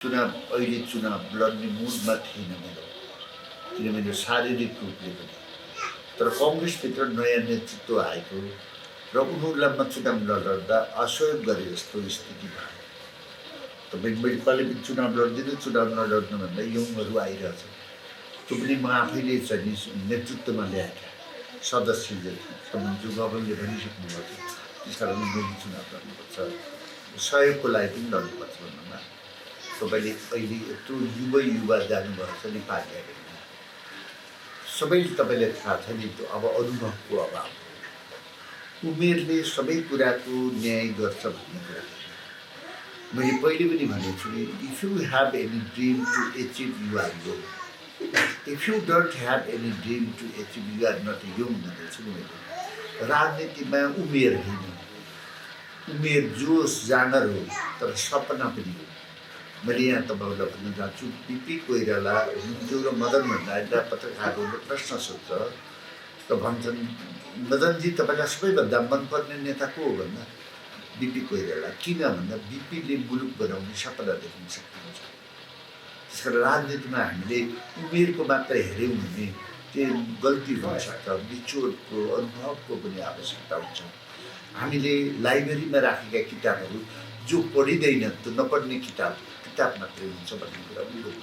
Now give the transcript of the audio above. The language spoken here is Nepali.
चुनाव लड्ने मुडमा थिइनँ मेरो, किनभने शारीरिक रूपले पनि। तर कङ्ग्रेसभित्र नयाँ नेतृत्व आएको र उनीहरूलाई म चुनाव नलड्दा असहयोग गरे जस्तो स्थिति भयो। तपाईँ मैले कहिले पनि चुनाव लड्दिनँ, चुनाव नलड्नुभन्दा यङहरू आइरहेछ। त्यो पनि म आफैले चाहिँ नेतृत्वमा ल्याएका सदस्य जो गभर्नरले भनिसक्नु भएको छ। त्यस कारण मैले चुनाव लड्नुपर्छ, सहयोगको लागि पनि लड्नुपर्छ भन्नुमा तपाईँले अहिले यत्रो युवा जानुभएको छ नेपाली एकाडेमीमा। सबैले तपाईँलाई थाहा छ नि, त्यो अब अनुभवको अभाव, उमेरले सबै कुराको न्याय गर्छ भन्ने कुरा। मैले पहिले पनि भनेको छु, if you have any dream to achieve you are young, if you don't have any dream to achieve you are not young भनेको छु नि मैले। राजनीतिमा उमेर होइन, उमेर जोस जाँगर हो, तर सपना पनि हो। मैले यहाँ तपाईँहरूलाई भन्न चाहन्छु, बिपी कोइराला हुनुहुन्थ्यो र मदन भण्डारीलाई पत्रकारहरूले प्रश्न सोध्छ र भन्छन्, मदनजी तपाईँलाई सबैभन्दा मनपर्ने नेता को हो भन्दा बिपी कोइराला। किन भन्दा बिपीले मुलुक बनाउने सपना देख्न सक्नुहुन्छ। त्यस कारण राजनीतिमा हामीले उमेरको मात्र हेऱ्यौँ भने त्यो गल्ती हुनसक्छ। बिचोटको अनुभवको पनि आवश्यकता हुन्छ। हामीले लाइब्रेरीमा राखेका किताबहरू जो पढिँदैन, त्यो नपढ्ने किताब मात्रै हुन्छ भन्ने कुरा पनि बोल्नु।